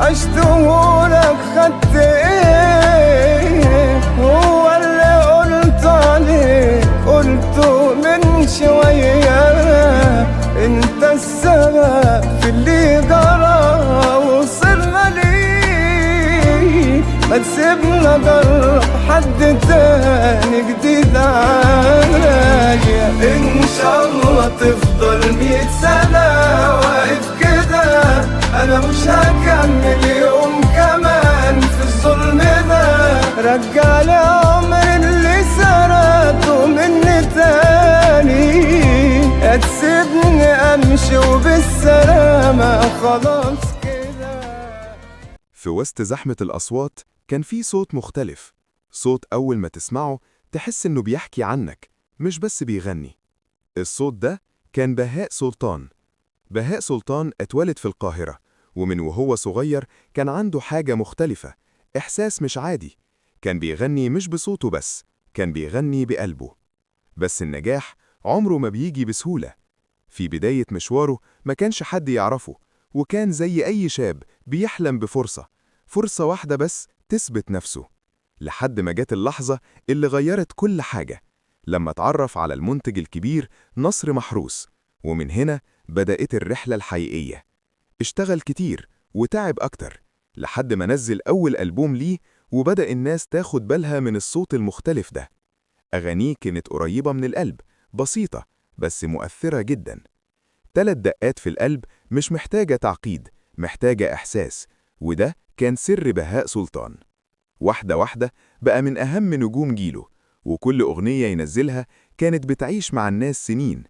عشتهولك خدت ايه؟ هو اللي قلت عليه قلته من شوية، انت السبب في اللي جرى وصلنا ليه. ما تسيبنا جرب حد تاني جديد عليا. ان شاء الله تفضل 100 سنة واقف كده، انا مش هكمل يوم كمان في الظلم ده. رجع لي عمر اللي سرقته مني تاني، هتسيبني امشي وبالسلامة خلاص كده. في وسط زحمة الأصوات كان في صوت مختلف، صوت أول ما تسمعه تحس إنه بيحكي عنك، مش بس بيغني. الصوت ده كان بهاء سلطان. بهاء سلطان اتولد في القاهرة، ومن وهو صغير كان عنده حاجة مختلفة، إحساس مش عادي. كان بيغني مش بصوته بس، كان بيغني بقلبه. بس النجاح عمره ما بيجي بسهولة. في بداية مشواره ما كانش حد يعرفه، وكان زي أي شاب بيحلم بفرصة، فرصة واحدة بس تثبت نفسه، لحد ما جت اللحظة اللي غيرت كل حاجة، لما اتعرف على المنتج الكبير نصر محروس، ومن هنا بدأت الرحلة الحقيقية. اشتغل كتير وتعب أكتر، لحد ما نزل أول ألبوم ليه، وبدأ الناس تاخد بالها من الصوت المختلف ده. أغانيه كانت قريبة من القلب، بسيطة بس مؤثرة جدا. 3 دقات في القلب مش محتاجة تعقيد، محتاجة إحساس، وده كان سر بهاء سلطان. واحدة واحدة بقى من أهم نجوم جيله، وكل أغنية ينزلها كانت بتعيش مع الناس سنين.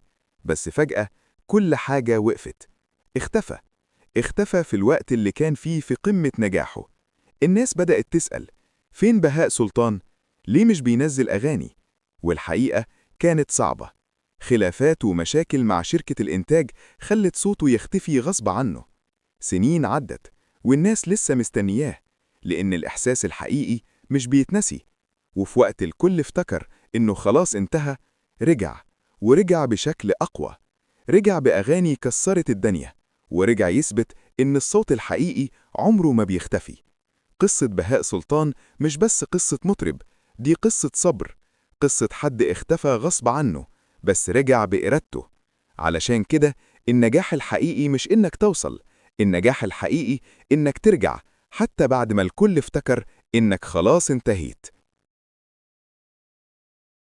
بس فجأة كل حاجة وقفت. اختفى. اختفى في الوقت اللي كان فيه في قمة نجاحه. الناس بدأت تسأل: فين بهاء سلطان؟ ليه مش بينزل أغاني؟ والحقيقة كانت صعبة. خلافات ومشاكل مع شركة الإنتاج خلت صوته يختفي غصب عنه. سنين عدت والناس لسه مستنياه، لأن الإحساس الحقيقي مش بيتنسي. وفي وقت الكل افتكر إنه خلاص انتهى، رجع، ورجع بشكل أقوى. رجع بأغاني كسرت الدنيا، ورجع يثبت إن الصوت الحقيقي عمره ما بيختفي. قصة بهاء سلطان مش بس قصة مطرب، دي قصة صبر، قصة حد اختفى غصب عنه بس رجع بإرادته. علشان كده النجاح الحقيقي مش إنك توصل، النجاح الحقيقي إنك ترجع حتى بعد ما الكل افتكر إنك خلاص انتهيت.